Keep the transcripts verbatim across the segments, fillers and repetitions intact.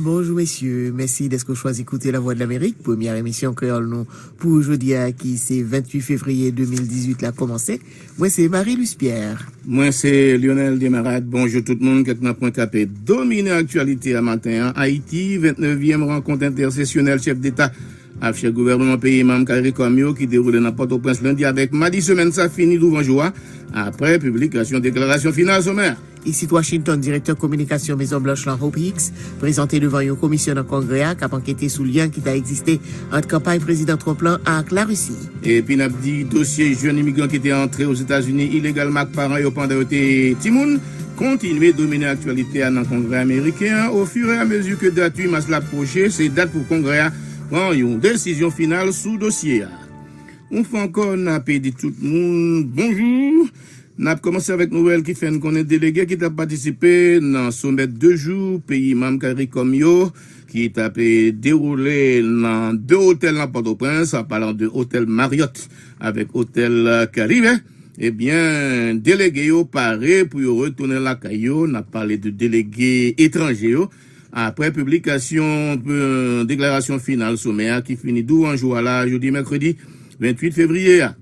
Bonjou mesye, mèsi dèske w chwazi koute Lavwadlamerik. Premyè emisyon kreyòl nou pou jodi a ki se venntuit fevriye de mil dizuit la kòmanse. Mwen se Marie Luce Pierre. Mwen se Lionel Desmarest. Bonjou tout moun. Kèk nan pwen k ap domine aktyalite a maten an. Ayiti, vennnevyèm rankont entèsesyonèl chèf deta ak chèf gouvènman peyi manm CARICOM yo ki dewoule nan Pòtoprens lendi avèk madi semèn sa fini douvan jou a, apre piblikasyon deklarasyon final somè a. Isit Washington, direktè kominikasyon Mezon Blanch lan Hope Hicks prezante devan yon komisyon nan Kongrè a k ap ankete sou lyen ki ta egziste ant kanpay Prezidan Trump lan ak Larisi. Epi n ap di dosye jèn imigran ki te antre Ozetazini ilegalman ak paran yo pandan yo te timoun kontinye domine aktyalite a nan Kongrè ameriken an. Ofiramezi ke dat uit mas la ap pwoche, se dat pou Kongrè a pran yon desizyon final sou dosye a. Yon fwa ankò, n ap di tout moun bonjou. N ap kòmanse avèk nouvèl ki fè n konnen delege ki t ap patisipe nan somè de jou peyi manm CARICOM yo ki t ap dewoule nan de otèl nan Pòtoprens, an palan de otèl Marriott avèk otèl Caribe. Ebyen, delege yo pare pou yo retounen lakay yo. N ap pale de delege etranje yo. Apre piblikasyon deklarasyon final somè a ki fini douvan jou a la jodi mèkredi venntuit fevriye a.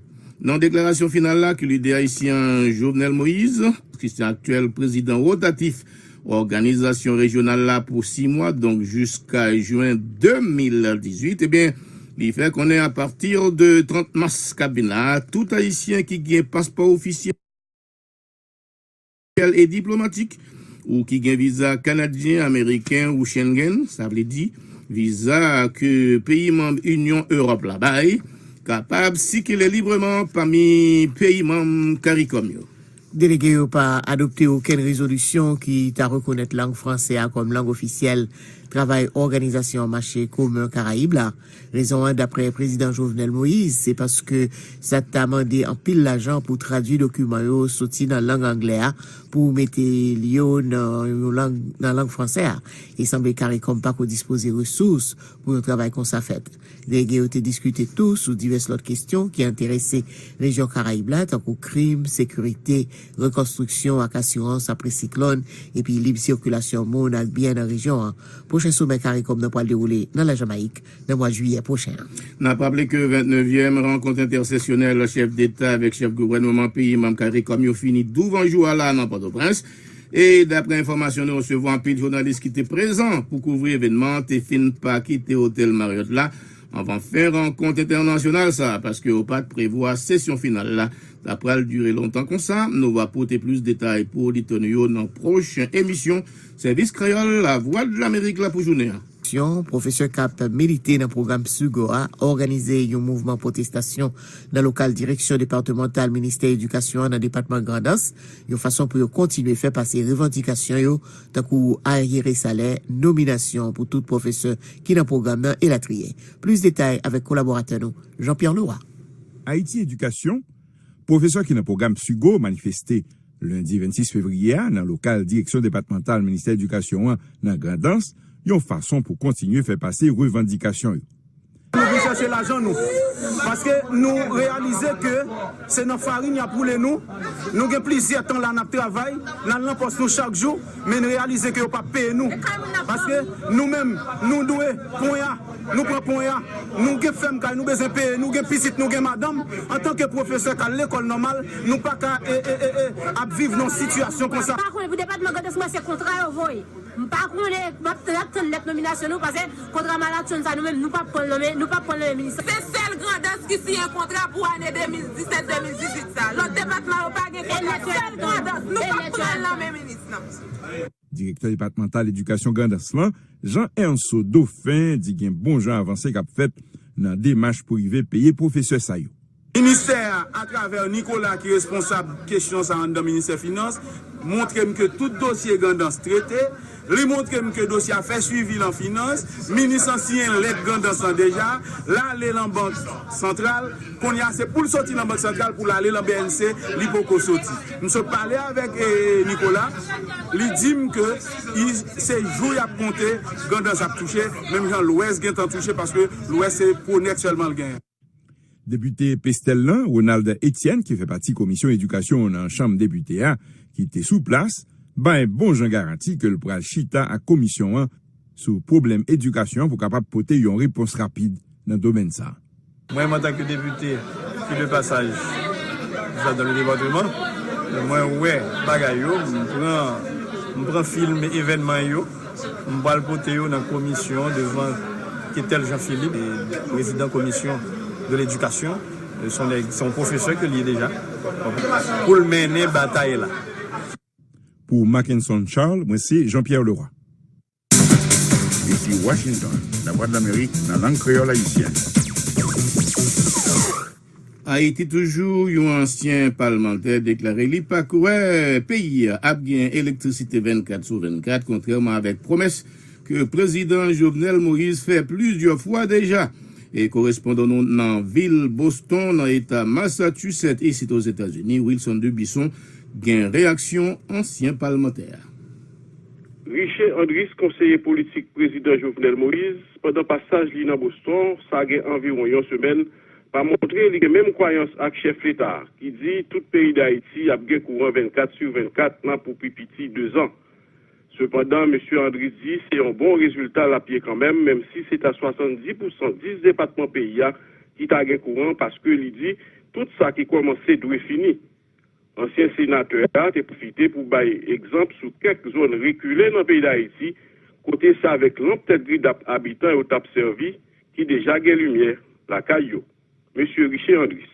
Nan deklarasyon final la ke lidè ayisyen an Jovenel Moïse, ki se aktyèl prezidan wotatif òganizasyon rejyonal la pou sis mwa, donk jiska jen de mil dizuit, ebyen, li fè konnen apati de trant mas k ap vin la, tout ayisyen ki gen paspò ofisyèl e diplomatik, ou ki gen viza kanadyen, ameriken ou Schengen, sa vle di viza ke peyi manm Inyon Ewòp la bay, kapab sikile libreman pami peyi manm CARICOM yo. Delege yo pa adopte okenn rezolisyon ki ta rekonèt lang franse a kòm lang ofisyèl travay Òganizasyon Mache Komen Karayib la. Rezon an, daprè Prezidan Jovenel Moïse, se paske sa ta mande anpil lajan pou tradui dokiman yo soti nan lang anglè a pou mete yo nan yon lang nan lang franse a. E sanble CARICOM pako dispoze resous pou yon travay konsa fèt. Delege yo te diskite tou sou divès lòt kesyon ki enterese rejyon Karayib la, tankou krim, sekirite, rekonstriksyon ak asirans apre siklòn, epi lib sikilasyon moun ak byen nan rejyon an. Pwochen somè CARICOM nan pral dewoule nan Lajamayik nan mwa jiyè pwochen an. N ap raple ke vennnevyèm rankont entèsesyonèl chèf deta avèk chèf gouvènman peyi manm CARICOM yo fini douvan jou a la nan Pòtoprens. E daprè enfòmasyon nou resevwa, anpil jounalis ki te prezan pou kouvri evènman an te fin pa kite otèl Marriott la anvan fen rankont entènasyonal sa a, paske yo pa t prevwa sesyon final la ta pral dire lontan konsa. Nou va pote plis detay pou oditè nou yo nan pwochen emisyon Sèvis Kreyòl Lavwadlamerik la pou jounen an. Pwofesè k ap milite nan pwogram PSUGO a òganize yon mouvman pwotestasyon nan lokal direksyon depatmantal ministè edikasyon an nan depatman Grandans, yon fason pou yo kontinye fè pase revandikasyon yo, tankou ayere salè, nominasyon pou tout pwofesè ki nan pwogram nan, elatriye. Plis detay avèk kolaboratè nou, Jean Pierre Leroy. Ayiti Edikasyon, pwofesè ki nan pwogram PSUGO manifeste lendi vennsis fevriye a nan lokal direksyon depatmantal ministè edikasyon an nan Grandans, yon fason pou kontinye fè pase revandikasyon yo. Nou vin chèche lajan nou. Paske nou reyalize ke se nan farin y ap woule nou. Nou gen plizyè tan la n ap travay, n al nan pòs nou chak jou, men n reyalize ke yo p ap peye nou. Paske nou menm, nou dwe konya, nou pran konya, nou gen fèm kay, nou bezwen peye, nou gen pitit, nou gen madanm. Antanke pwofesè k al lekòl nòmal, nou pa ka e, e, e, e, ap viv nan yon sitiyasyon konsa. M pa konnen pou depatman Grandans, mwen se kontra yo voye. M pa konnen, m ap, n ap tann lèt nominasyon nou, paske kontra malatchonn sa, nou menm, nou p ap pran l nan men, nou p ap pran l nan men minis lan. Se sèl Grandans ki siyen kontra pou ane de mil disèt de mil dizuit sa. Lòt depatman yo pa gen kontra. Sèl Grandans. Nou p ap pran l nan men minis lan. Direktè depatmantal edikasyon Grandans lan, Jean Ernso Dauphin, di gen bon jan avanse k ap fèt nan demach pou rive peye pwofesè sa yo. Ministè a, atravè Nicolas ki responsab kesyon sa a anndan Ministè Finans, montre m ke tout dosye Grandans trete. Li montre m ke dosye a fè swivi lan finans. Minis lan siyen lèt Grandans lan deja. L ale lan Bank Santral. Kounye a, se pou l soti lan Bank Santral, pou l ale lan B N C, li poko soti. M sot pale avèk e, Nicolas. Li di m ke i, se jou y ap konte, Grandans ap touche, menm jan Lwès gentan touche, paske Lwès se Pwonèt sèlman l genyen. Depite Pestèl lan, Ronald Etienne, ki fè pati Komisyon Edikasyon nan Chanm Depite a, ki te sou plas, bay bon jan garanti ke l pral chita ak komisyon an sou pwoblèm edikasyon pou kapab pote yon repons rapid nan domèn sa a. Mwen menm, antanke depite ki de pasaj disa dan le depatman, mwen wè bagay yo, m pran, m pran fim evènman yo, m pral pote yo nan komisyon devan Ketel Jean Philippe, prezidan komisyon de ledikasyon. Se yon nèg, se yon pwofesè ke l ye deja, pou l mennen batay la. Pou Mackenson Charles, mwen se Jean-Pierre Leroy. Depi Washington, Lavwadlamerik nan lang kreyòl ayisyen. Ayiti toujou, yon ansyen palmantè deklare li pa kwè peyi a ap gen elektrisite vennkat sou vennkat, kontrèman avèk pwomès ke prezidan Jovenel Moïse fè plizyè fwa deja. E korespondan nou nan vil Boston, nan eta Massachusetts, isit Ozetazini, Wilson Dubuisson, gen reyaksyon ansyen palmantè a. Riché Andrys, konseye politik prezidan Jovenel Moïse, pandan pasaj li nan Boston, sa gen anviwon yon semèn, pa montre li gen menm kwayans ak chèf leta a, ki di tout peyi Dayiti ap gen kouran vennkat sou vennkat nan pou pi piti dezan. Sepandan, mesye Andrys di se yon bon rezilta l ap ye kanmenm, menm si se ta swasanndis pousan dis depatman peyi a ki ta gen kouran, paske li di tout sa ki kòmanse dwe fini. Ansyen senatè a te pwofite pou bay egzanp sou kèk zòn rekile nan peyi Dayiti, kote se avèk lanp tèt gridap abitan yo t ap sèvi, ki deja gen limyè lakay yo. Mesye Riché Andrys.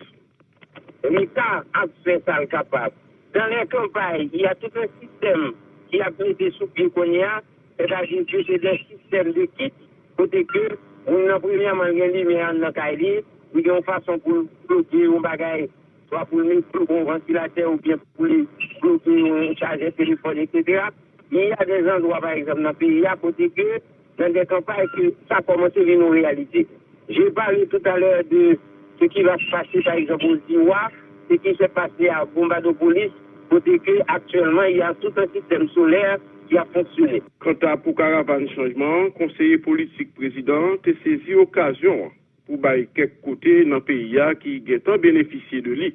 Leta ap fè sa l kapab. Dan lè kanpay, y a tout un système ki ap mete sou pye kounye a, sètadi ke se de sistèm de kit, kote ke moun nan premyèman l gen limyè anndan kay li, li gen yon fason pou l ploge yon bagay, swa pou l met ploge yon vantilatè oubyen pou li ploge yon chajè telefòn, etsetera. Il y a des endroits, pa egzanp, nan peyi a, kote ke nan de kanpay ke sa kòmanse vin yon reyalite. Je parlais tout à l'heure de ce qui va se passer, par exemple, aux Iwa, ce qui s'est passé à Bombadopolis, kote ke aktyèlman, il y a tout un système solaire qui a fonctionné. Kanta pou karavàn chanjman an, konseye politik prezidan an te sezi okazyon an pou bay kèk kote nan peyi a ki gentan benefisye de li.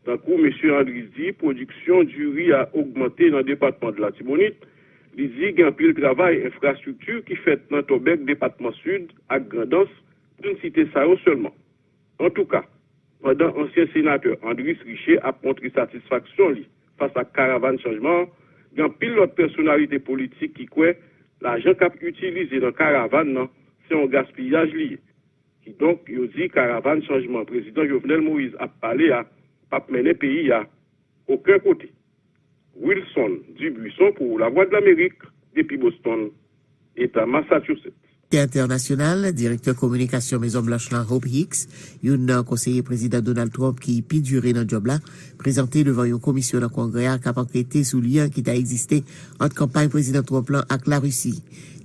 Tankou mesye Andrys di, pwodiksyon diri a ogmante nan depatman de Latibonit. Li di gen anpil travay enfrastrikti ki fèt nan Tòbèk, depatman Sid ak Grandans, pou n site sa yo sèlman. Antouka, pandan ansyen senatè Andrys Riché ap montre satisfaksyon li fas ak karavàn chanjman an, gen anpil lòt pèsonalite politik ki kwè lajan k ap itilize nan karavàn nan se yon gaspiyaj li ye. Kidonk, yo di karavàn chanjman prezidan Jovenel Moïse ap pale a p ap mennen peyi a okenn kote. Wilson Dubuisson pou Lavwadlamerik, depi Boston, eta Massachusetts. Entènasyonal, direktè kominikasyon Mezon Blanch lan, Hope Hicks, youn nan konseye prezidan Donald Trump ki pi dire nan djòb la, prezante devan yon komisyon nan Kongrè a k ap ankete sou lyen ki ta egziste ant kanpay prezidan Trump lan ak Larisi.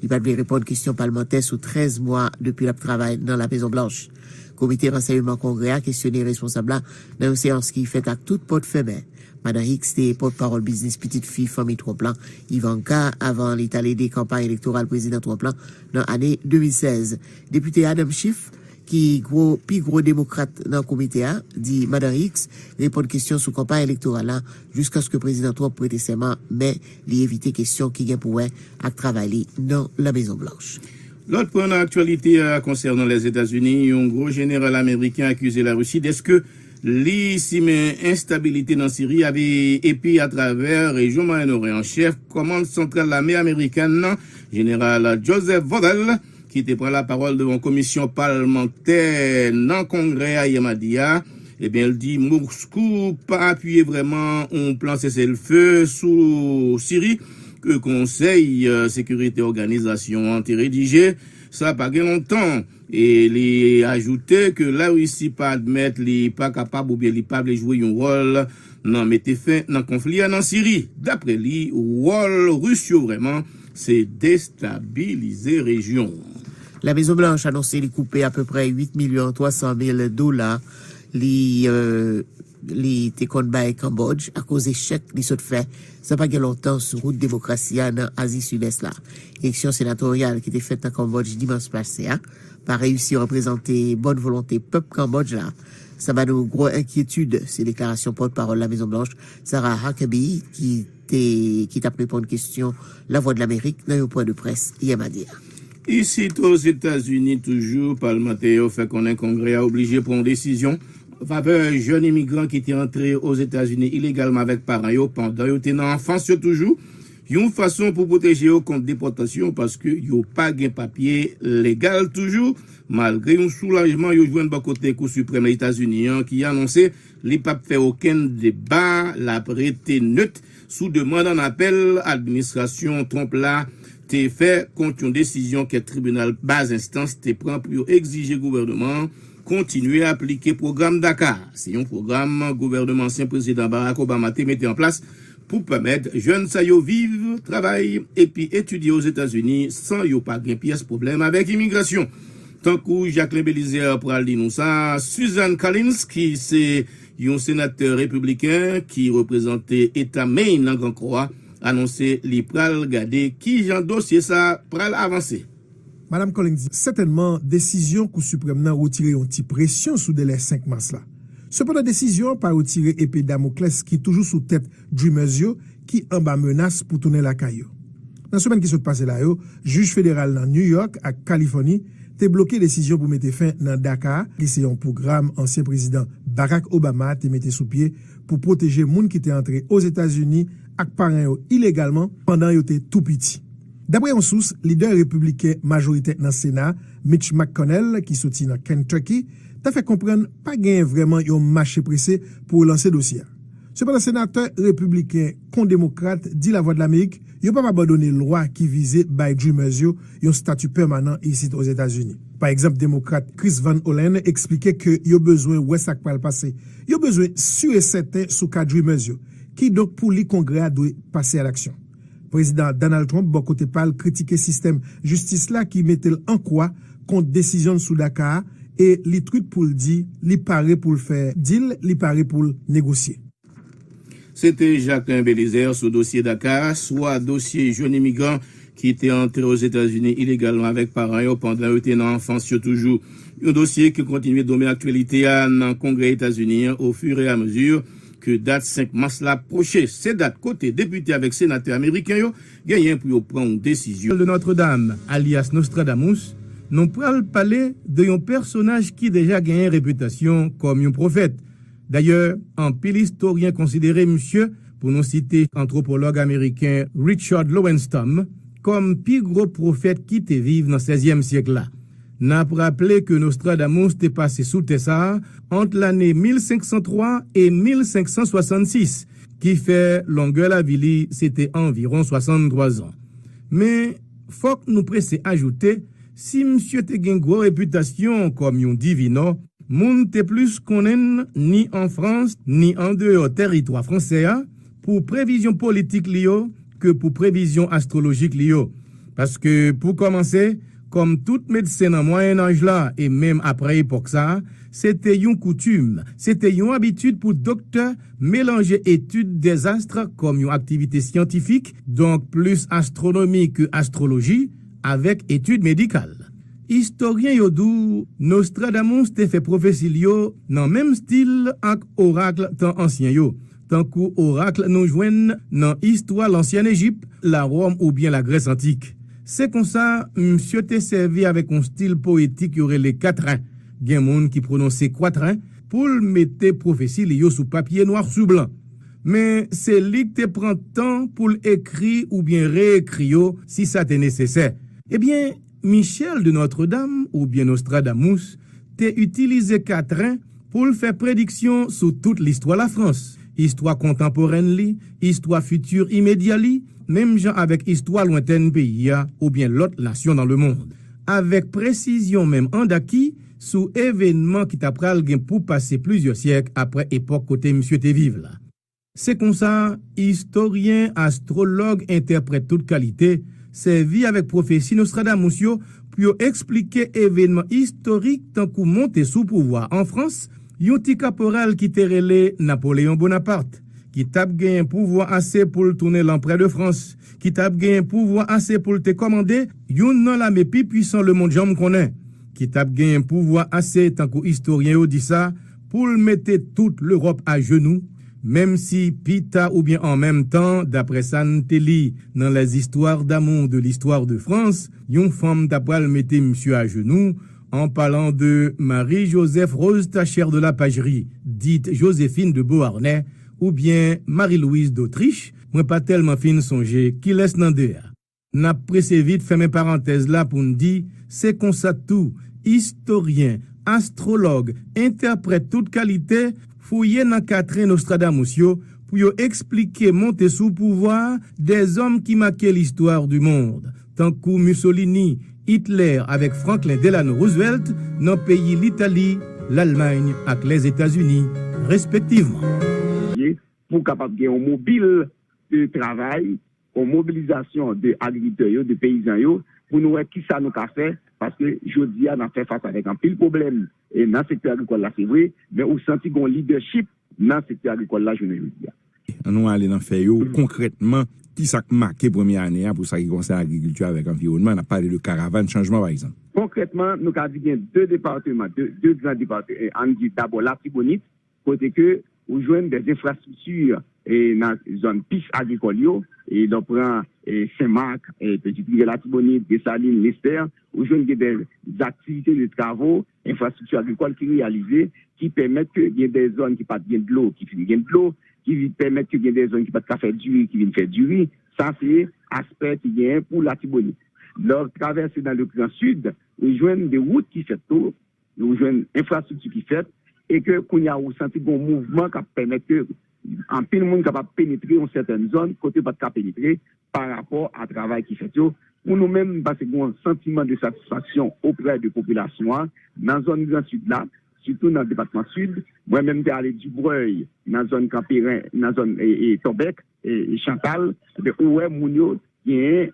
Li pa t vle reponn kesyon palmantè sou trèz mwa depi l ap travay nan Lamezon Blanch. Komite ransèyman Kongrè a kesyone responsab la nan yon seyans ki fèt ak tout pòt fèmen. Madan Hicks te pòtpawòl biznis pitit fi fanmi Trump lan, Ivanka, avan li t al ede kanpay elektoral prezidan Trump lan nan ane de mil sèz. Depite Adam Schiff, ki gwo, pi gwo demokrat nan komite a, di Madan Hicks reponn kesyon sou kanpay elektoral la jiskaske prezidan Trump prete sèman, men li evite kesyon ki gen pou wè ak travay li nan Lamezon Blanch. Lòt pwen nan aktyalite a konsènan Lèzetazini, yon gwo jeneral ameriken akize Larisi dèske li simen enstabilite nan Siri ave, epi atravè rejyon Mwayen Oryan. Chèf kòmand santral lame amerikèn nan, jeneral Joseph Votel, ki te pran lapawòl devan komisyon palmantè nan Kongrè a yè madi a, ebyen, l di Moskou pa apiye vrèman yon plan seselfe sou Siri ke Konsèy, e, Sekirite Òganizasyon an te redije, sa pa gen lontan. E li ajoute ke Larisi pa admèt li pa kapab oubyen li pa vle jwe yon wòl nan mete fen nan konfli a nan Siri. Dapre li, wòl Ris yo vrèman, se destabilize rejyon an. Lamezon Blanch anonse li koupe apeprè uit milyon twa san mil dola li, e, li te konn bay Kanbòdj akoz echèk li sot fè, sa pa gen lontan, sou wout demokrasi a nan Azi Sidès la. Eleksyon senatoryal ki te fèt nan Kanbòdj dimanch pase a pa reyisi reprezante bòn volonte pèp Kanbòdj la. Sa ba nou gwo enkyetid, se deklarasyon pòtpawòl Lamezon Blanch, Sarah Huckabee, ki te, ki t ap reponn kesyon Lavwadlamerik nan yon pwen de près yè madi a. Isit Ozetazini toujou, palmantè yo fè konnen Kongrè a oblije pran yon desizyon an favè jèn imigran ki te antre Ozetazini ilegalman avèk paran yo pandan yo te nan anfans yo toujou, yon fason pou pwoteje yo kont depòtasyon paske yo pa gen papye legal toujou, malgre yon soulajman yo jwenn bò kote Kou Siprèm Etazini an ki anonse li p ap fè okenn deba, l ap rete net sou demann annapèl administrasyon Trump la te fè kont yon desizyon kèk tribinal baz enstans te pran pou yo egzije gouvènman an kontinye aplike pwogram DACA. Se yon pwogram gouvènman ansyen prezidan Barack Obama te mete an plas pou pèmèt jèn sa yo viv, travay, epi etidye Ozetazini san yo pa gen pyès pwoblèm avèk imigrasyon. Tankou Jacquelin Belizaire pral di nou sa, Susan Collins, ki se yon senatè repibliken ki reprezante eta Maine nan Gran Kò a, anonse li pral gade kijan dosye sa a pral avanse. Madam Collins di, sètènman, desizyon Kou Siprèm nan retire yon ti presyon sou delè senk mas la. Sepandan, desizyon an pa retire epe Damoklès ki toujou sou tèt Dreamers yo ki anba menas pou tounen lakay yo. Nan semèn ki sot pase la yo, jij federal nan New York ak Kalifòni te bloke desizyon pou mete fen nan DACA, ki se yon pwogram ansyen prezidan Barack Obama te mete sou pye pou pwoteje moun ki te antre Ozetazini ak paran yo ilegalman pandan yo te tou piti. Daprè yon sous, lidè repibliken majoritè nan Sena, Mitch McConnell, ki soti nan Kentucky, ta fè konprann pa genyen vrèman yon mache prese pou relanse dosye a. Sepandan, senatè repibliken kon demokrat di Lavwadlamerik yo p ap abandone lwa ki vize bay Dreamers yo yon stati pèmanan isit Ozetazini. Pa egzanp, demokrat Chris Van Hollen eksplike ke yo bezwen wè sa k pral pase. Yo bezwen si e sèten sou ka Dreamers yo. Kidonk, pou li, Kongrè a dwe pase alaksyon. Prezidan Donald Trump, bò kote pa l, kritike sistèm jistis la ki mete l an kwa kont desizyon l sou DACA a, e li twit pou l di li pare pou l fè dil, li pare pou l negosye. Se te Jacquelin Belizaire sou dosye DACA, swa dosye jèn imigran ki te antre Ozetazini ilegalman avèk paran yo pandan yo te nan anfans yo toujou. Yon dosye ki kontinye domine aktyalite a nan Kongrè Etazini an ofiramezu ke dat senk mas la pwoche. Se dat kote depite avèk senatè ameriken yo genyen pou yo pran yon desizyon. De Notre Dame, alyas Nostradamus, nou pral pale de yon pèsonaj ki deja genyen repitasyon kòm yon pwofèt. Dayè, anpil istoryen konsidere misye, pou nou site antwopològ ameriken Richard Lowenthal, kòm pi gwo pwofèt ki te viv nan sèzyèm syèk la. N ap raple ke Nostradamus te pase sou tè sa a ant lane mil senk san twa e mil senk san swasannsis, ki fè longè lavi li se te anviwon swasanntwa zan. Men, fòk nou prese ajoute, si misye te gen gwo repitasyon kòm yon divinò, moun te plis konnen l ni an Frans, ni andeyò tèritwa fransè a, pou previzyon politik li yo ke pou previzyon astwolojik li yo. Paske, pou kòmanse, kòm tout medsen nan Mwayennaj la e menm apre epòk sa a, se te yon koutim, se te yon abitid pou doktè melanje etid dèzast kòm yon aktivite syantifik, donk plis astwonomi ke astwoloji, avèk etid medikal. Istoryen yo di w Nostradamus te fè pwofesi l yo nan menm stil ak orak tan ansyen yo, tankou orak nou jwenn nan istwa Lansyèn Ejip, Lawòm oubyen Lagrès antik. Se konsa, misye te sèvi avèk yon stil powetik yo rele katren, gen moun ki pwononse kwatren, pou l mete pwofesi li yo sou papye nwa sou blan. Men, se li k te pran tan pou l ekri oubyen reekri yo, si sa te nesesè. Ebyen, Michel de Notre Dame, oubyen Nostradamus, te itilize katren pou l fè prediksyon sou tout listwa Lafrans, istwa kontanporèn li, istwa fiti imedya li, menm jan avèk istwa lwentèn peyi a oubyen lòt nasyon nan lemonn, avèk presizyon menm andaki sou evènman ki ta pral gen pou pase plizyè syèk apre epòk kote misye te viv la. Se konsa, istoryen, astwològ, entèprèt tout kalite, sèvi avèk pwofesi Nostradamus yo pou yo eksplike evènman istorik tankou monte sou pouvwa an Frans yon ti kaporal ki te rele Napoleyon Bonaparte, ki t ap genyen pouvwa ase pou l tounen lanprè de Frans, ki t ap genyen pouvwa ase pou l te kòmande youn nan lame pi pwisan lemonn janm konnen, ki t ap genyen pouvwa ase, tankou istoryen yo di sa, pou l mete tout Lewòp ajenou, Menm si pita oubyen an menm tan, daprè sa n te li nan Les Histoires d'amour de l'histoire de France, yon fanm ta pral mete misye ajenou, an palan de Marie-Joseph Rose Tachère de la Pagerie, dit Joséphine de Beauharnais, oubyen Marie-Louise d'Autriche, mwen pa tèlman fin sonje kilès nan de a. N ap prese vit fèmen parantèz la pou n di, se konsa tou, istoryen, astwològ, entèprèt tout kalite fouye nan katren Nostradamus yo pou yo eksplike monte sou pouvwa dèzòm ki make listwa di mond, tankou Mussolini, Hitler avèk Franklin Delano Roosevelt nan peyi Litali, Lalmany ak Lèzetazini, respektivman. Pou kapab gen yon mobil de travay, yon mobilizasyon de agrikiltè yo, de peyizan yo, pou nou wè kisa nou ka fè, paske jodi a n ap fè fas avèk anpil pwoblèm e nan sektè agrikòl la, se vre, men ou santi gen yon lidèchip nan sektè agrikòl la jounen jodi a. An nou ale nan fè yo, konkrètman, kisa k make premye ane a pou sa ki konsène agrikilti avèk anviwònman, n ap pale de karavàn chanjman pa egzanp. Konkrètman, nou ka di gen de depatman, de, de gran depatman, ann di dabò Latibonit, kote ke ou jwenn de enfrastrikti nan zòn pis agrikòl yo, e lè w pran Senmak, Petit Rivière Latibonit, Desalin, Lestè, ou jwenn gen de aktivite de travo, enfrastrikti agrikòl ki reyalize, ki pèmèt ke gen de zòn ki pa t gen dlo, ki fin gen dlo, ki pèmèt ke gen de zòn ki pa t ka fè diri, ki vin fè diri. Sa se aspè ki genyen pou Latibonit. Lè w travèse nan le Gran Sid, ou jwenn de wout ki fèt tou, ou jwenn enfrastrikti ki fèt, e ke kounye a ou santi gen yon mouvman k ap pèmèt ke anpil moun kapab penetre yon sètèn zòn kote yo pa t ka penetre pa rapò a travay ki fèt yo. Pou nou menm, m panse gen yon santiman de satisfaksyon oprè de popilasyon an nan zòn Gran Sid la, sitou nan depatman Sid. Mwen menm m te ale Dibrèy, nan zòn Kanperen, nan zòn Tòbèk, Chantal, ou wè moun yo genyen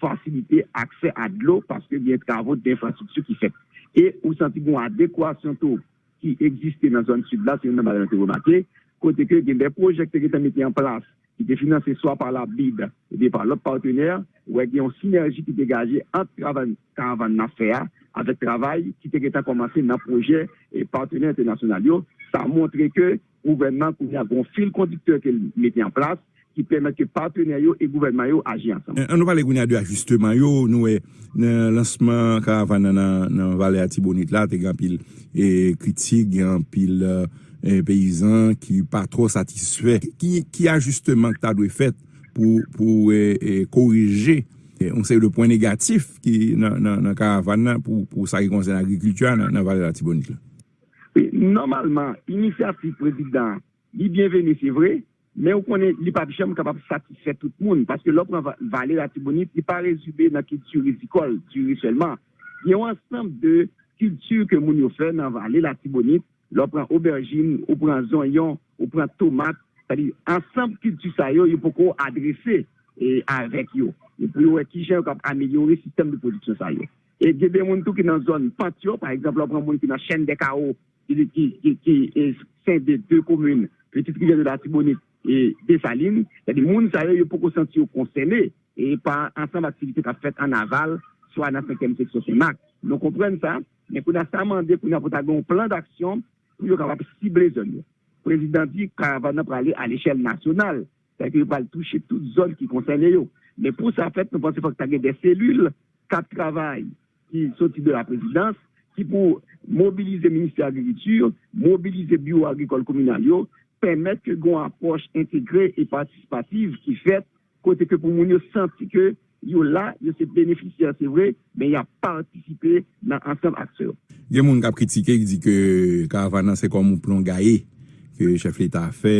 fasilite aksè a dlo paske gen travo denfrastrikti ki fèt. E ou santi gen yon adekwasyon tou ki egziste nan zòn Sid la, se youn nan bagay nou te remake, kote ke gen de pwojè ki te gentan mete an plas, ki te finanse swa pa la bid oubyen pa lòt patnè, ou wè gen yon sinèji ki degaje ant travay karavàn n ap fè a avèk travay ki te gentan kòmanse nan pwojè e patnè entènasyonal yo. Sa montre ke gouvènman kounye a gen yon fil kondiktè ke l mete an plas ki pèmèt ke patnè yo e gouvènman yo aji ansanm. An nou pale kounye a de ajisteman yo, nou wè nan lansman karavàn nan nan Vale Latibonit la, te gen anpil e kritik, gen anpil e peyizan ki pa twò satisfè. Ki ki ajisteman ki ta dwe fèt pou pou e e korije e yon seri de pwen negatif ki nan nan nan karavàn nan pou pou sa ki konsène agrikilti a nan nan Vale Latibonit la? Wi, nòmalman, inisyativ prezidan an, li byenveni, se vre, men ou konnen li p ap janm kapab satisfè tout moun, paske lè w pran Vale Latibonit, li pa rezime nan kilti rizikòl, diri sèlman. Gen yon ansanm de kilti ke moun yo fè nan Vale Latibonit, lè w pran obèjin, ou pran zonyon, ou pran tomat, sètadi ansanm kilti sa yo, yo poko adrese avèk yo. Pou yo wè kijan yo kapab amelyore sistèm de pwodiksyon sa yo. E gen de moun tou ki nan zòn pant yo, pa egzanp, lè w pran moun ki nan Chèn dè Kawo, ki ki ki ki e sen de de komin, Petite Rivière de l'Artibonite e Desalin, sètadi moun sa yo, yo poko santi yo konsène e pa ansanm aktivite k ap fèt an aval, swa nan senkyèm seksyon Senmak. Nou konprann sa, men kounye a sa mande kounye a pou ta gen yon plan daksyon pou yo kapab sible zòn yo. Prezidan di karavàn nan prale a lechèl nasyonal, sètadi yo pral touche tout zòn ki konsène yo. Men pou sa fèt, nou panse fòk ta gen de selil k ap travay ki soti de la prezidans, ki pou mobilize ministè agrikilti, mobilize biwo agrikòl kominal yo, pèmèt ke gen yon apwòch entegre e patisipativ ki fèt, kote ke pou moun yo santi ke yo la, yo se benefisyè, se vre, men y ap patisipe nan ansanm aksyon. Gen moun k ap kritike, ki di ke karavàn nan se kòm yon plon gaye ke chèf leta fè.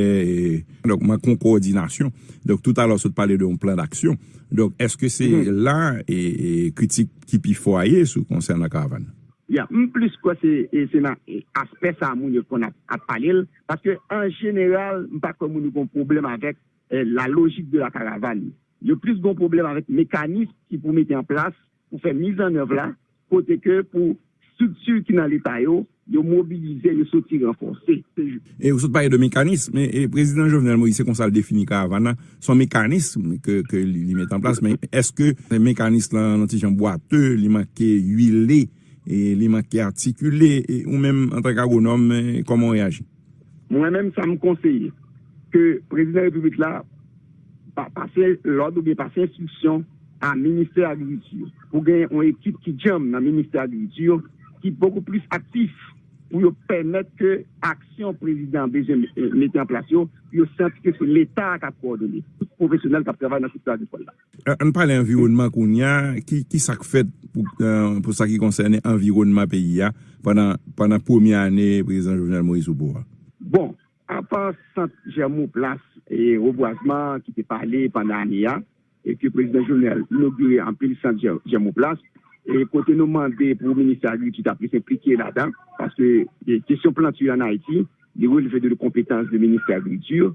Donk, manke yon kowòdinasyon. Donk, toutalè w sot pale de yon plan daksyon. Donk, èske se la e, e kritik ki pi fò a ye sou konsènan karavàn nan? Ya, m plis kwè se, e, se nan e, aspè sa a moun yo konn ap, ap pale l, paske an jeneral, m pa kwè moun yo gen yon pwoblèm avèk e, la lojik de la karavàn. Yo plis gen yon pwoblèm avèk mekanis ki pou mete an plas pou fè mizannèv la, kote ke pou estrikti ki nan leta yo, yo mobilize, yo soti ranfòse. E ou sot pale de mekanis, men e, Prezidan Jovenel Moïse, se konsa l defini karavàn nan, se yon mekanis ke, ke li, li mete an plas, men èske mekanis lan yon ti jan bwate, li manke uile, e li manke atikile, e ou menm, antanke agwonòm, e kòman w reyaji? Mwen menm, sa m konseye, Ke prezidan repiblik la pa pase lòd oubyen pase enstriksyon a ministè agrikilti pou gen yon ekip ki djanm nan ministè agrikilti ki bokou plis aktif pou yo pèmèt ke aksyon prezidan bezwen mete an plas yo, yo santi ke se leta k ap kowòdone tout pwofesyonèl k ap travay nan sektè agrikòl la. Ann pale anviwònman kounye a, ki sa k fèt pou sa ki konsène anviwònman peyi a pandan premye ane prezidan Jovenel Moïse sou pouvwa? Bon, apa sant Jèmoplas e Rebwazman ki te pale pandan ane a, e ke prezidan Jovenel inogire anpil sant Jèmoplas, e kote nou mande pou ministè agrikilti ta plis enplike ladan, paske kesyon planti an Ayiti, li releve de konpetans de ministè agrikilti.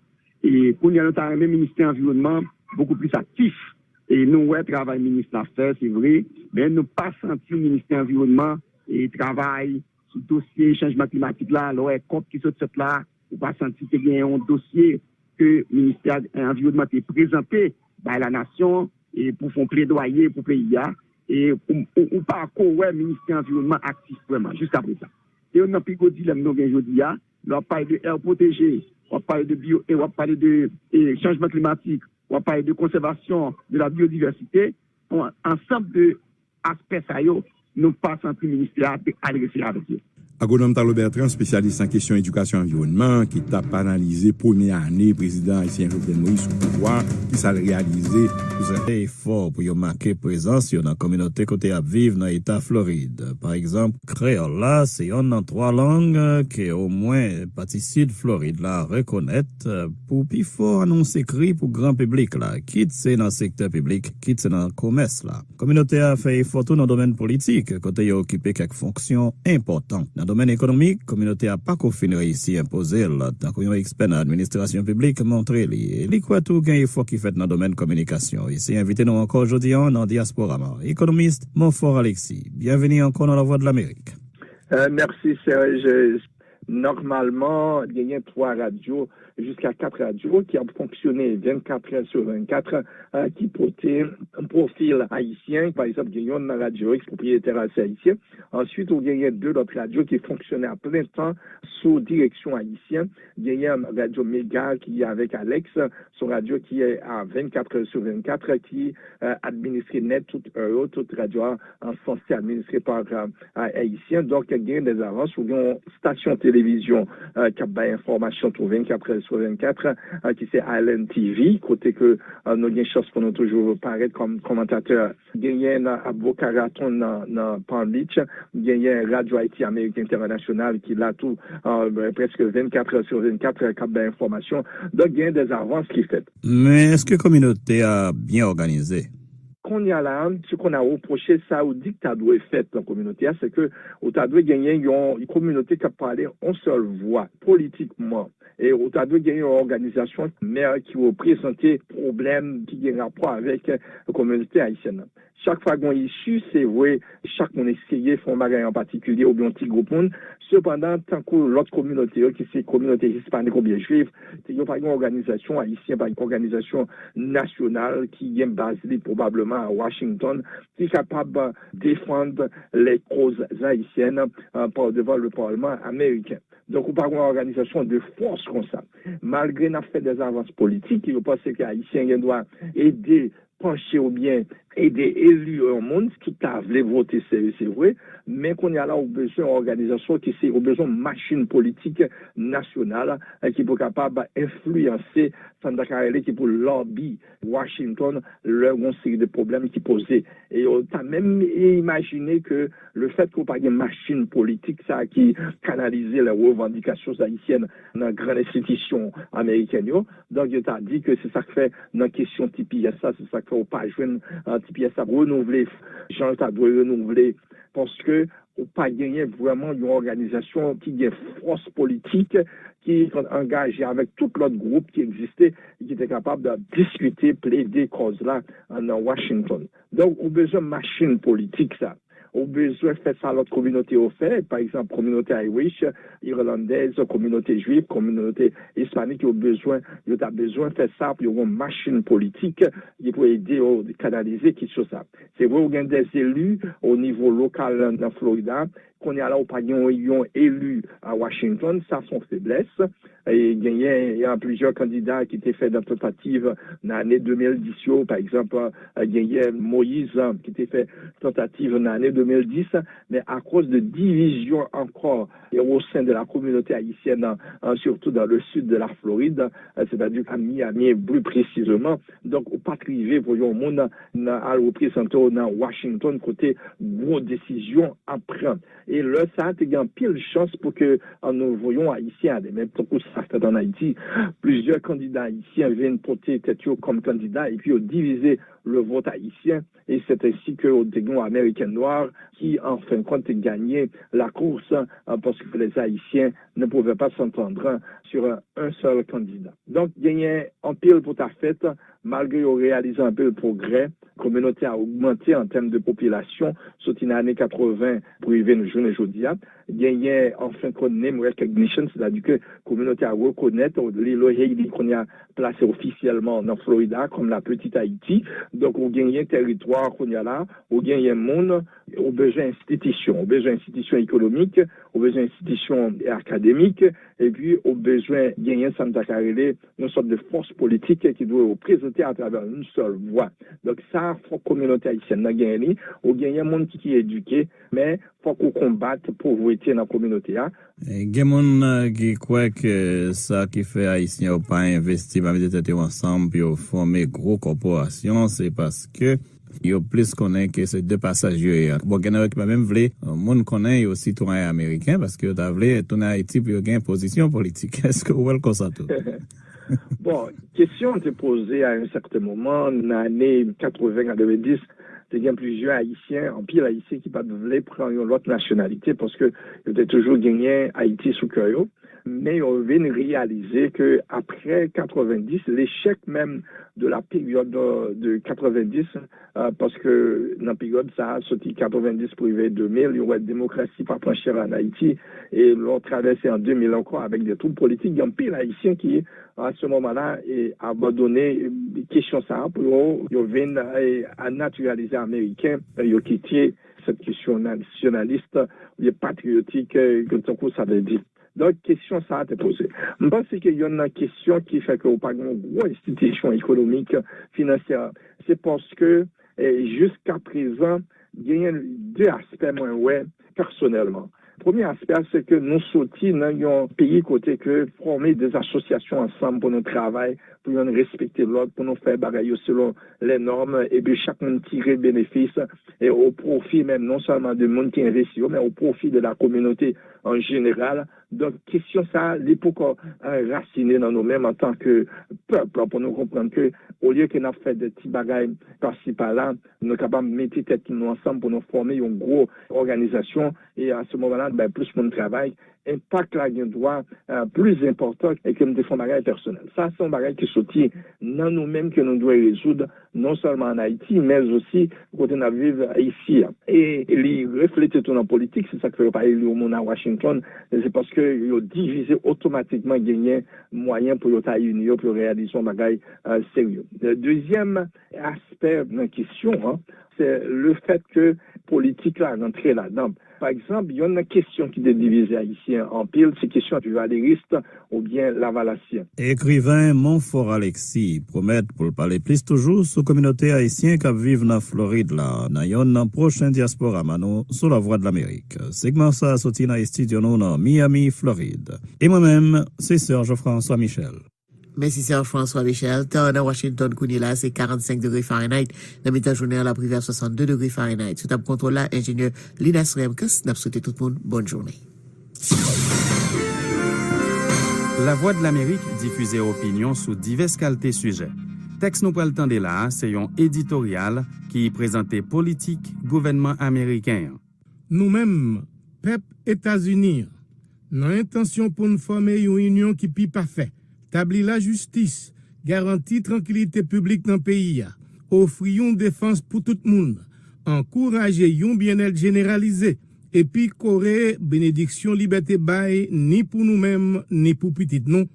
E kounye a nou ta renmen ministè anviwònman bokou plis aktif. E nou wè travay minis la fè, se vre, men nou pa santi ministè anviwònman e travay sou dosye chanjman klimatik la, lè w wè kòp ki sot fèt la, ou pa santi te gen yon dosye ke ministè anviwònman te prezante bay lanasyon e pou fè yon pledwaye pou peyi a. E ou pa ko wè ministè anviwònman aktif vrèman jiska prezan. Se youn nan pi gwo dilèm nou gen jodi a. Lè w ap pale de air protégée, w ap pale de bio, e w ap pale de chanjman klimatik, w ap pale de konsèvasyon de la biodiversité, yon ansanm de aspè sa yo, nou pa santi ministè a te adrese avèk yo. Agwonòm Talo Bertrand, espesyalis nan kesyon edikasyon anviwònman, ki t ap analize premye ane prezidan ayisyen Jovenel Moïse sou pouvwa, ki sa l reyalize pou sa. Fè efò pou yo make prezans yo nan kominote kote y ap viv nan eta Florid. Pa egzanp, kreyòl la se yonn nan twa lang ke omwen pati sid Florid la rekonèt pou pifò annons ekri pou gran piblik la, kit se nan sektè piblik, kit se nan komès la. Kominote a fè efò tou nan domèn politik, kote yo okipe kèk fonksyon enpòtan. Nan domèn ekonomik, kominote a pako fin reyisi enpoze l tankou yon ekspè nan administrasyon piblik montre li. E li kwè tou gen efò ki fèt nan domèn kominikasyon. E se envite nou ankò jodi a nan Dyaspora Mwen, ekonomis Monfort Alexis. Byenveni ankò nan Lavwadlamerik. Mèsi, Serge. Nòmalman, genyen twa radyo, jiska kat radyo ki ap fonksyone vennkat è sou vennkat, ki pote pwofil ayisyen. Pa egzanp, gen yonn nan radyo yo ki pwopriyetè a se ayisyen. Answit, ou genyen de lòt radyo ki fonksyone a plen tan sou direksyon ayisyen. Genyen radyo Mega ki avèk Alex, se yon radyo ki a vennkat è sou vennkat, ki administre nèt tout è yo, tout radyo a an sanse administre pa ayisyen. Donk, gen de zavans. Ou gen yon stasyon televizyon ki ap bay enfòmasyon tou vennkat è sou vennkat, ki se Island T V, kote ke nou gen chans pou nou toujou parèt kòm kòmantatè. Genyen avoka Raton nan Palm Beach, genyen Radyo Ayiti Ameriken Entènasyonal ki la tou prèske vennkat è sou vennkat k ap bay enfòmasyon. Donk, genyen de zavans ki fèt. Men èske kominote a byen òganize? Kounye a la, si konn a repwoche sa ou di k ta dwe fèt nan kominote a, se ke ou ta dwe genyen yon kominote k ap pale yon sèl vwa politikman. E ou ta dwe genyen yon òganizasyon mè ki reprezante pwoblèm ki gen rapò avèk kominote ayisyèn nan. Chak fwa gen yon isi, se vre, chak moun eseye fè yon bagay an patikilye oubyen yon ti gwoup moun. Sepandan, tankou lòt kominote yo, ki se kominote ispanik oubyen jwif, yo pa gen òganizasyon ayisyen, pa gen òganizasyon nasyonal ki gen baz li pwobableman a Washington, ki kapab defann lè koz ayisyen pa devan le palman ameriken. Donk, ou pa gen yon òganizasyon de fòs konsa. Malgre n ap fè de zavans politik, yo panse ke ayisyen gen dwa ede panche oubyen ede eli yon moun, tout ta vle vote se, se vre, men kounye a la, ou bezwen yon òganizasyon ki se, ou bezwen yon machin politik nasyonal ki pou kapab enfliyanse sa n ta ka rele ki pou lòbi Washington lè yon seri de pwoblèm ki poze. E yo ta menm imajine ke le fèt ke w pa gen machin politik sa ki kanalize lè revandikasyon ayisyèn nan gran enstitisyon amerikèn yo, donk yo ta di ke se sa k fè nan kesyon T P S la, se sa k fè w pa jwenn T P S la renouvle jan l ta dwe renouvle, paske ou pa genyen vrèman yon òganizasyon ki gen fòs politik, ki angaje avèk tout lòt gwoup ki egziste, ki te kapab diskite, plede kòz la nan Washington. Donk, ou bezwen machin politik sa. Ou bezwen fè sa lòt kominote yo fè, pa egzanp, kominote Irish, Irlandèz, kominote Jwif, kominote Ispanik, yo bezwen, yo ta bezwen fè sa pou yo gen yon machin politik ki pou ede yo kanalize kesyon sa. Se vre, ou gen de eli o nivo lokal nan Florida. Kounye a la, ou pa gen yon, yon eli a Washington, sa se yon feblès. E genyen, gen plizyè kandida ki te fè de tantativ nan ane de mil dis yo, pa egzanp, genyen Moïse ki te fè tantativ nan ane de mil dis, men akoz de divizyon ankò e o sen de la kominote ayisyèn, sitou dans le sud de la Floride, c'est-à-dire à Miami plus précisément, donk ou pa t rive pou yon moun al reprezante w nan Washington kote gwo desizyon ap pran. E lè sa a, te gen anpil chans pou ke nou voye yon Ayisyen ale. Men tankou sa fèt ann Ayiti, plizyè kandida ayisyen vin pote tèt yo kòm kandida epi yo divize le vote haïtien. E c'est ainsi que te gen yon American noir ki, an fen de kont, te ganye la course, paske les Haïtiens ne pouvaient pas s'entendre sur un seul candidat. Donk, genyen anpil pou ta fèt, malgre yo reyalize anpil pwogrè, kominote a ogmante an tèm de popilasyon, soti nan ane katreven pou rive nou jounen jodi a. Genyen, an fen de kont, name recognition, sètadi ke kominote a rekonèt Lilo Haley kounye a plase ofisyèlman nan Florida kòm la Petite Haïti. Donk, ou genyen tèritwa kounye a la, ou genyen moun, ou bezwen enstitisyon, ou bezwen enstitisyon ekonomik, ou bezwen enstitisyon akademik, epi ou bezwen genyen sa n ta ka rele yon sòt de fòs politik ki dwe reprezante atravè yon sèl vwa. Donk sa, fòk kominote ayisyèn nan genyen li. Ou genyen moun ki, ki edike, men fòk ou konbat povrete nan kominote a. Gen moun ki kwè ke sa ki fè Ayisyen yo pa envesti, pa mete tèt yo ansanm pou yo fòme gwo kòporasyon, se paske yo plis konnen ke se de pasaj yo ye. Bon, gen nan yo ki pa menm vle moun konnen yo sitwayen ameriken paske yo ta vle tounen Ayiti pou yo gen pozisyon politik. Èske ou wè l konsa tou? Bon, kesyon an te poze a yon sèten moman, nan ane katreven, katreven dis, te gen plizyè Ayisyen, anpil Ayisyen ki pa t vle pran yon lòt nasyonalite paske yo te toujou genyen Ayiti sou kè yo. Men yo vin reyalize ke apre katreven dis, lechèk menm de la période de katreven dis, paske nan peryòd sa a, soti katreven dis pou rive de mil, yo wè demokrasi pa pran chè ann Ayiti. E lè w travèse an de mil ankò avèk de twoub politik, gen anpil Ayisyen ki, a se moman la, abandone kesyon sa a pou yo, yo vin natiralize ameriken, yo kite sèt kesyon nasyonalis oubyen patriyotik, tankou sa vle di. Donk, kesyon sa a te poze. M panse ke yonn nan kesyon ki fè ke w pa gen yon gwo enstitisyon ekonomik, finansyè, se paske, jiskaprezan, genyen de aspè mwen wè pèsonèlman. Premye aspè a, se ke nou soti nan yon peyi kote ke fòme de asosyasyon ansanm pou nou travay, pou youn respekte lòt, pou nou fè bagay yo selon les normes, epi chak moun tire benefis, e o pwofi menm non sèlman de moun ki envesti yo, men o pwofi de la kominote an jeneral. Donk, kesyon sa a, li poko, e, rasinen nan nou menm antanke pèp, pou nou konprann ke, olye ke n ap fè de ti bagay pasi pala, nou kapab mete tèt nou ansanm pou nou fòme yon gwo òganizasyon, e a se moman la, bay plis moun travay, enpak la gen dwa, e, plis enpòtan ke m te fè yon bagay pèsonèl. Sa, se yon bagay ki soti nan nou menm ke nou dwe rezoud, non sèlman ann Ayiti, men osi kote n ap viv isi a. E li reflete tou nan politik, se sa k fè yo pa eli yon moun a Washington, se paske yo divize otomatikman genyen mwayen pou yo ta ini yo, pou yo reyalize yon bagay, e, serye. Dezyèm aspè nan kesyon an, se le fèt ke politik la rantre ladan. Pa egzanp, yonn nan kesyon ki te divize Ayisyen anpil, se kesyon Duvalyeris oubyen Lavalasyen. Ekriven Monfort Alexis pwomèt pou l pale plis toujou sou kominote ayisyen k ap viv nan Florid la, nan yonn nan pwochen dyaspora Manou sou Lavwadlamerik. Segman sa a soti nan estidyo nou nan Miami, Florid. E mwen menm, se Serge François Michel. Mèsi Serge François Michel. Tan an nan Washington kounye la a, se karannsenk degre Fahrenheit. Nan mitan jounen an, l ap rive a swasanndde degre Fahrenheit. Sou tab kontwòl la, enjenyè Linas Remkes. N ap swete tout moun bòn jounen. Lavwadlamerik difize opinyon sou divès kalte sijè. Tèks nou pral tande la a se yon editoryal ki prezante politik gouvènman ameriken an. Nou menm, pèp Etazini an, nan entansyon pou n fòme yon inyon ki pi pafè, tabli lajistis, garanti trankilite piblik nan peyi a, ofri yon defans pou tout moun, ankouraje yon byennèt jeneralize, epi kore benediksyon libète bay ni pou nou menm, ni pou pitit nou,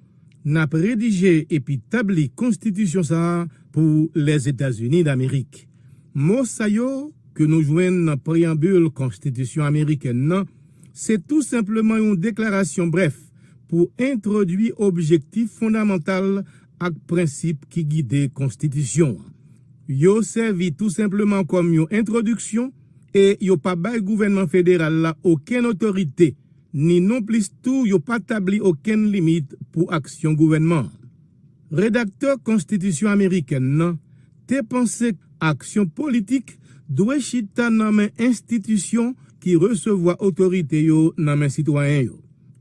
n ap redije epi tabli konstitisyon sa a pou Lèzetazini Damerik. Mo sa yo ke nou jwenn nan preyanbil konstitisyon amerikèn nan, se tou senpleman yon deklarasyon brèf pou entwodui objektif fondamantal ak prensip ki gide konstitisyon an. Yo sèvi tou senpleman kòm yon entwodiksyon e yo pa bay gouvènman federal la okenn otorite, ni nonplis tou yo pa tabli okenn limit pou aksyon gouvènman an. Redaktè konstitisyon amerikèn nan te panse aksyon politik dwe chita nan men enstitisyon ki resevwa otorite yo nan men sitwayen yo.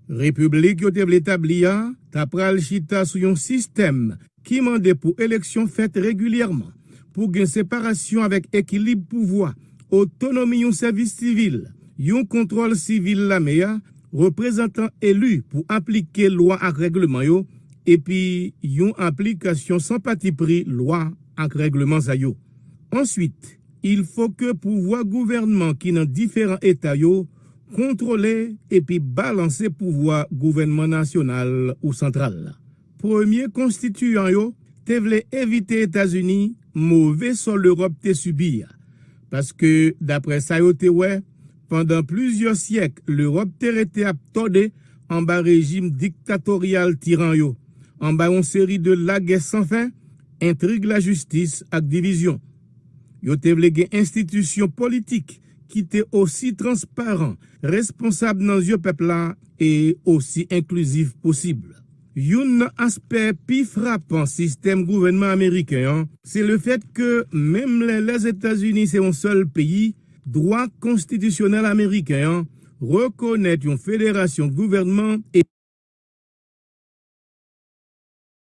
Repiblik yo te vle tabli a ta pral chita sou yon sistèm ki mande pou eleksyon fèt regilyèman, pou gen separasyon avèk ekilib pouvwa, otonomi yon sèvis sivil, yon kontwòl sivil lame a, reprezantan eli pou aplike lwa ak règleman yo, epi yon aplikasyon san patipri lwa ak règleman sa yo. Answit, il fo ke pouvwa gouvènman ki nan diferan eta yo kontwole epi balanse pouvwa gouvènman nasyonal ou santral la. Premye konstitiyan yo te vle evite Etazini move sò Lewòp te sibi a, paske, daprè sa yo te wè, pandan plizyè syèk, Lewòp te rete ap tòde anba rejim diktatoryal tiran yo, anba yon seri de lagè san fen, entrig lajistis ak divizyon. Yo te vle gen enstitisyon politik ki te osi transparan, responsab nan zye pèp la e osi enklizif posib. Youn nan aspè pi frapan sistèm gouvènman ameriken an, se lefèt ke menm lè Lèzetazini se yon sèl peyi, dwa konstitisyonèl ameriken an rekonèt yon federasyon gouvènman e